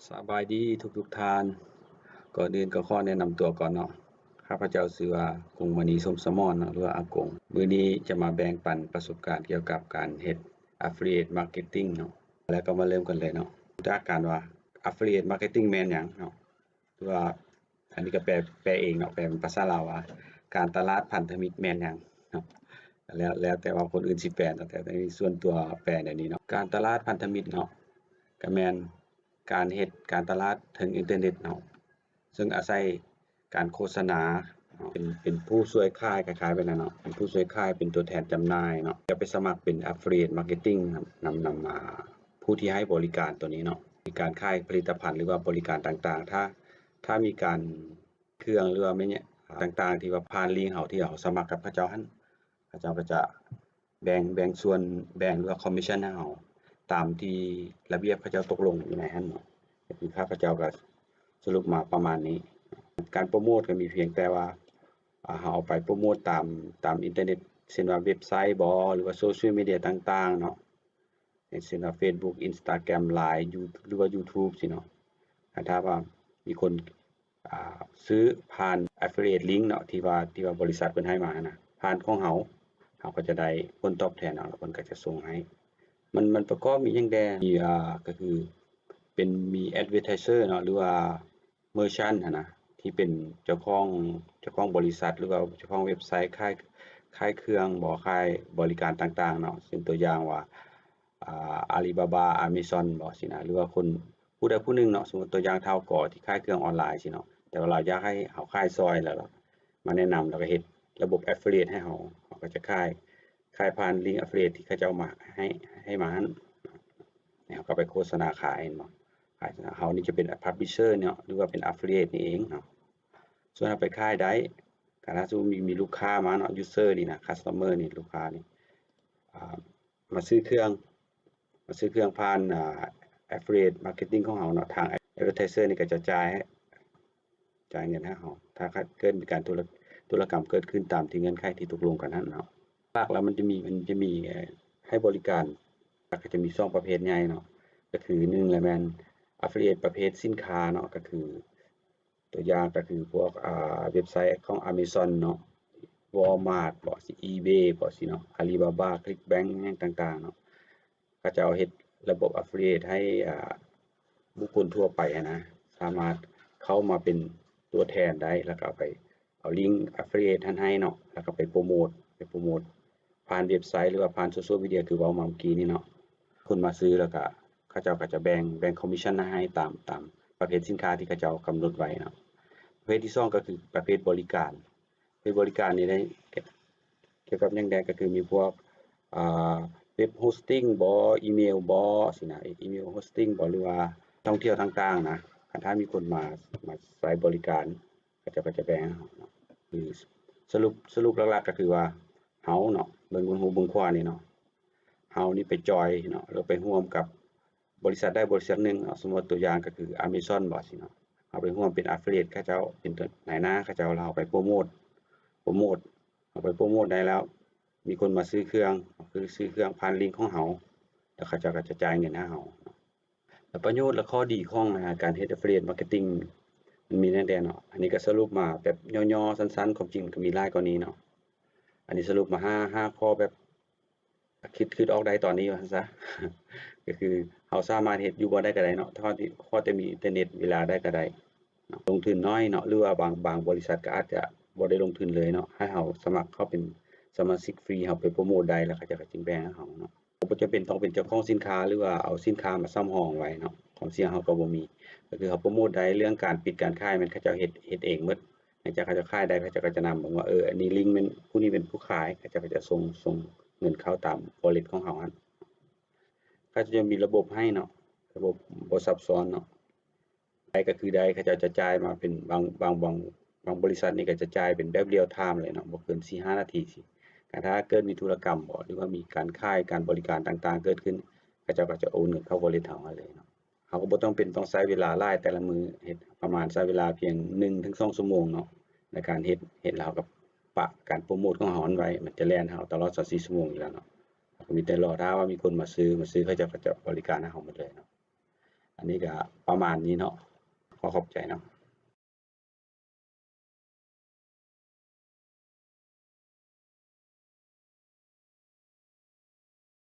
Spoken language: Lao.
ສະບາຍດີທຸກໆທ່ານ. ກ່ອນອື່ນກໍຂໍແນະນຳຕົວກ່ອນເນາະ. ຂ້າພະເຈົ້າຊື່ວ່າ ກົງມະນີ ສົມສະໝອນເນາະ ຫຼືວ່າອາກົງ. ມື້ນີ້ຈະມາແບ່ງປັນປະສົບການກ່ຽວກັບການເຮັດ Affiliate Marketing ເນາະ. ແລ້ວກໍມາເລີ່ມກັນເລີຍເນາະ. ຈາກການວ່າ Affiliate Marketing ແມ່ນຫຍັງເນາະ ຫຼືວ່າ ອັນນີ້ກໍແປ ແປເອງເນາະ ແປເປັນພາສາລາວວ່າ ການຕະຫຼາດພັນທະມິດແມ່ນຫຍັງເນາະ. ແລ້ວ ແລ້ວແຕ່ວ່າຄົນອື່ນຊິແປເນາະ ແຕ່ໃນສ່ວນຕົວແປແນວນີ້ເນາະ. ການຕະຫຼາດພັນທະມິດເນາະ ກໍແມ່ນການເຮັດການຕະຫຼາດເທິງອິນເຕີເນັດເນາະ ເຊິ່ງອາໄສການໂຄສະນາເນາະ ເປັນ ເປັນຜູ້ຊ່ວຍຂາຍ ຄ້າຍໆແບບນັ້ນເນາະ ເປັນຜູ້ຊ່ວຍຂາຍ ເປັນຕົວແທນຈຳໜ່າຍເນາະ ກໍໄປສະໝັກເປັນ Affiliate Marketing ນຳ ນຳ ນຳ ອ່າ ຜູ້ທີ່ໃຫ້ບໍລິການຕົວນີ້ເນາະ ມີການຂາຍຜະລິດຕະພັນ ຫຼືວ່າບໍລິການຕ່າງໆ ຖ້າ ຖ້າມີການ ເຄື່ອງ ຫຼືວ່າແມ່ນຫຍັງຕ່າງໆ ທີ່ວ່າຜ່ານລິ້ງເຮົາ ທີ່ເຮົາສະໝັກກັບເຂົາເຈົ້າຫັ້ນ ເຂົາເຈົ້າກໍຈະແບ່ງ ແບ່ງສ່ວນແບ່ງ ຫຼືວ່າຄອມມິດຊັນໃຫ້ເຮົາ ຕາມທີ່ລະບຽບເຂົາເຈົ້າຕົກລົງຢູ່ໃນຫັ້ນເນາະ. ກໍຄືຂ້າພະເຈົ້າກໍສະຫຼຸບມາປະມານນີ້. ການໂປຣໂມດກໍມີພຽງແຕ່ວ່າ ອ່າ ເຮົາເອົາໄປໂປຣໂມດຕາມ ຕາມອິນເຕີເນັດ ເຊັ່ນວ່າເວັບໄຊບໍ ຫຼືວ່າໂຊຊຽວມີເດຍຕ່າງໆເນາະ ຢ່າງເຊັ່ນວ່າ Facebook Instagram Line ຢູ ຫຼືວ່າ YouTube ຊີ້ເນາະ. ຖ້າວ່າມີຄົນ ອ່າ ຊື້ຜ່ານ Affiliate Link ເນາະ ທີ່ວ່າ ທີ່ວ່າບໍລິສັດເພິ່ນໃຫ້ມາຫັ້ນນະ ຜ່ານຂອງເຮົາ ເຮົາກໍຈະໄດ້ຜົນຕອບແທນເນາະ ແລ້ວເພິ່ນກໍຈະສົ່ງໃຫ້. ມັນ ມັນປະກອບມີຫຍັງແດ່? ມີ ອ່າ ກໍຄືເປັນ ມີ Advertiser ເນາະ ຫຼືວ່າ Merchant ຫັ້ນນະ ທີ່ເປັນເຈົ້າຂອງ ເຈົ້າຂອງບໍລິສັດ ຫຼືວ່າເຈົ້າຂອງເວັບໄຊ ຂາຍ ຂາຍເຄື່ອງບໍ ຂາຍບໍລິການຕ່າງໆເນາະ ເຊັ່ນຕົວຢ່າງວ່າ ອ່າ Alibaba Amazon ບໍຊີ້ນະ ຫຼືວ່າຄົນຜູ້ໃດຜູ້ໜຶ່ງເນາະ ສົມມຸດຕົວຢ່າງທ້າວກໍທີ່ຂາຍເຄື່ອງອອນລາຍຊີ້ເນາະ ແຕ່ວ່າລາວຢາກໃຫ້ເຮົາຂາຍຊ່ອຍ ແລ້ວລາວມາແນະນຳ ແລ້ວກໍເຮັດລະບົບ Affiliate ໃຫ້ເຮົາ ເຮົາກໍຈະຂາຍ ຂາຍຜ່ານລິ້ງ Affiliate ທີ່ເຂົາເຈົ້າມາໃຫ້ ໃຫ້ມາຫັ້ນ ເຮົາກໍໄປໂຄສະນາຂາຍ ເຫັນບໍ່? ຂາຍ ເຮົານີ້ຈະເປັນ Publisher ເນາະ ຫຼືວ່າເປັນ Affiliate ນີ້ເອງເນາະ. ສ່ວນເຮົາໄປຂາຍໄດ້ ກໍຖ້າສົມມຸດມີ ມີລູກຄ້າມາເນາະ User ນີ້ນະ Customer ນີ້ ລູກຄ້ານີ້ ອ່າ ມາຊື້ເຄື່ອງ ມາຊື້ເຄື່ອງຜ່ານ ອ່າ Affiliate Marketing ຂອງເຮົາເນາະ ທາງ Advertiser ນີ້ກໍຈະຈ່າຍ ຈ່າຍເງິນໃຫ້ເຮົາ ຖ້າເກີດມີການທຸລະ ທຸລະກຳເກີດຂຶ້ນຕາມທີ່ເງື່ອນໄຂທີ່ຕົກລົງກັນຫັ້ນເນາະ. ຫຼັກໆແລ້ວມັນຈະມີ ມັນຈະມີ ເອີ ໃຫ້ບໍລິການ ກໍຈະມີສອງປະເພດໃຫຍ່ເນາະ ກໍຄືໜຶ່ງລະແມ່ນ Affiliate ປະເພດສິນຄ້າເນາະ ກໍຄື ຕົວຢ່າງກໍຄືພວກ ອ່າ ເວັບໄຊຂອງ Amazon ເນາະ Walmart ບໍ eBay ບໍຊີ້ເນາະ Alibaba Clickbank ຫຍັງຕ່າງໆເນາະ ເຂົາເຈົ້າເຮັດລະບົບ Affiliate ໃຫ້ ອ່າ ບຸກຄົນທົ່ວໄປຫັ້ນນະ ສາມາດເຂົ້າມາເປັນຕົວແທນໄດ້ ແລ້ວກໍເອົາໄປ ເອົາລິ້ງ Affiliate ຫັ້ນໃຫ້ເນາະ ແລ້ວກໍໄປໂປຣໂມດ ໄປໂປຣໂມດຜ່ານເວັບໄຊ ຫຼືວ່າຜ່ານໂຊຊຽວມີເດຍ ຄືເວົ້າມາເມື່ອກີ້ນີ້ເນາະ. ຄົນມາຊື້ ແລ້ວກໍເຂົາເຈົ້າກໍຈະແບ່ງ ແບ່ງຄອມມິດຊັນໃຫ້ຕາມ ຕາມປະເພດສິນຄ້າທີ່ເຂົາເຈົ້າກຳນົດໄວ້ເນາະ. ປະເພດທີສອງກໍຄືປະເພດບໍລິການ ເປັນບໍລິການນີ້ໄດ້ ກ່ຽວກັບຫຍັງແດ່ ກໍຄືມີພວກ ອ່າ ເວັບໂຮສຕິງບໍ ອີເມວບໍຊີ້ນະ ອີເມວໂຮສຕິງບໍ ຫຼືວ່າທ່ອງທ່ຽວຕ່າງໆນະ ຄັນຖ້າມີຄົນມາ ມາໃຊ້ບໍລິການ ເຂົາເຈົ້າກໍຈະແບ່ງໃຫ້ເຮົາເນາະ. ຄືສະຫຼຸບ ສະຫຼຸບຫຼັກໆກໍຄືວ່າ ເຮົາເນາະ ເບິ່ງ ເບິ່ງຫູເບິ່ງຂວານີ້ເນາະ ເຮົານີ້ໄປຈອຍເນາະ ຫຼືໄປຮ່ວມກັບ ບໍລິສັດໃດບໍລິສັດໜຶ່ງເນາະ ສົມມຸດຕົວຢ່າງກໍຄື Amazon ບໍຊີ້ເນາະ ເຮົາໄປຮ່ວມເປັນ Affiliate ເຂົາເຈົ້າ ເປັນນາຍໜ້າເຂົາເຈົ້າ ແລ້ວເຮົາໄປໂປຣໂມດ ໂປຣໂມດ ເຮົາໄປໂປຣໂມດໄດ້ແລ້ວ ມີຄົນມາຊື້ເຄື່ອງ ຄືຊື້ເຄື່ອງຜ່ານລິ້ງຂອງເຮົາ ແລ້ວເຂົາເຈົ້າກໍຈະຈ່າຍເງິນໃຫ້ເຮົາເນາະ. ແລ້ວປະໂຫຍດ ແລະ ຂໍ້ດີຂອງ ອາ ການເຮັດ Affiliate Marketing ມັນມີແນວໃດເນາະ ອັນນີ້ກໍສະຫຼຸບມາແບບຫຍໍ້ໆສັ້ນໆ ຄວາມຈິງມັນກໍມີຫຼາຍກວ່ານີ້ເນາະ. ອັນນີ້ສະຫຼຸບມາຫ້າ ຫ້າຂໍ້ແບບ ຄິດ ຄິດອອກໄດ້ຕອນນີ້ວ່າຊັ້ນຊະ ກໍຄືເຮົາສາມາດເຮັດຢູ່ບ່ອນໃດກໍໄດ້ເນາະ ຂໍແຕ່ ຂໍແຕ່ມີອິນເຕີເນັດ ເວລາໃດກໍໄດ້ເນາະ ລົງທຶນໜ້ອຍເນາະ ຫຼືວ່າບາງ ບາງບໍລິສັດກໍອາດຈະບໍ່ໄດ້ລົງທຶນເລີຍເນາະ ໃຫ້ເຮົາສະໝັກເຂົ້າເປັນສະມາຊິກຟຣີ ເຮົາໄປໂປຣໂມດໄດ້ ແລ້ວເຂົາເຈົ້າກໍຈຶ່ງແບ່ງໃຫ້ເຮົາເນາະ. ບໍ່ຈຳເປັນຕ້ອງເປັນເຈົ້າຂອງສິນຄ້າ ຫຼືວ່າເອົາສິນຄ້າມາສຳຮອງໄວ້ເນາະ ຄວາມສ່ຽງເຮົາກໍບໍ່ມີ ກໍຄືເຮົາໂປຣໂມດໄດ້ ເລື່ອງການປິດການຂາຍແມ່ນເຂົາເຈົ້າເຮັດ ເຮັດເອງໝົດ ຫຼັງຈາກເຂົາເຈົ້າຂາຍໄດ້ ເຂົາເຈົ້າກໍຈະນຳເບິ່ງວ່າ ເອີ ອັນນີ້ລິ້ງແມ່ນ ຜູ້ນີ້ເປັນຜູ້ຂາຍ ເຂົາເຈົ້າກໍຈະສົ່ງ ສົ່ງເງິນເຂົ້າຕາມ wallet ຂອງເຮົາຫັ້ນ. ເຂົາເຈົ້າຈະມີລະບົບໃຫ້ເນາະ ລະບົບບໍ່ຊັບຊ້ອນເນາະ ໄດ້ກໍຄືໄດ້ ເຂົາເຈົ້າຈະຈ່າຍມາເປັນບາງ ບາງ ບາງ ບາງບໍລິສັດນີ້ກໍຈະຈ່າຍເປັນແບບ real time ເລີຍເນາະ ບໍ່ເກີນສີ່ຫ້ານາທີຊີ້ ການຖ້າເກີດມີທຸລະກຳບໍ ຫຼືວ່າມີການຂາຍ ການບໍລິການຕ່າງໆເກີດຂຶ້ນ ເຂົາເຈົ້າກໍຈະໂອນເງິນເຂົ້າ wallet ເຮົາຫັ້ນເລີຍເນາະ. ເຮົາກໍບໍ່ຈຳເປັນຕ້ອງໃຊ້ເວລາຫຼາຍ ແຕ່ລະມື້ເຮັດປະມານໃຊ້ເວລາພຽງໜຶ່ງເຖິງສອງຊົ່ວໂມງເນາະ ໃນການເຮັດ ເຮັດແລ້ວເຮົາກໍປະການໂປຣໂມດຂອງເຮົາຫັ້ນໄວ້ ມັນຈະແລ່ນໃຫ້ເຮົາຕະຫຼອດຊາວສີ່ຊົ່ວໂມງຢູ່ແລ້ວເນາະ. ເຮົາກໍມີແຕ່ລໍຖ້າວ່າມີຄົນມາຊື້ ມາຊື້ ເຂົາເຈົ້າກໍຈະບໍລິການໃຫ້ເຮົາໝົດເລີຍເນາະ. ອັນນີ້ກໍປະມານນີ້ເນາະ. ຂໍຂອບໃຈເນາະ.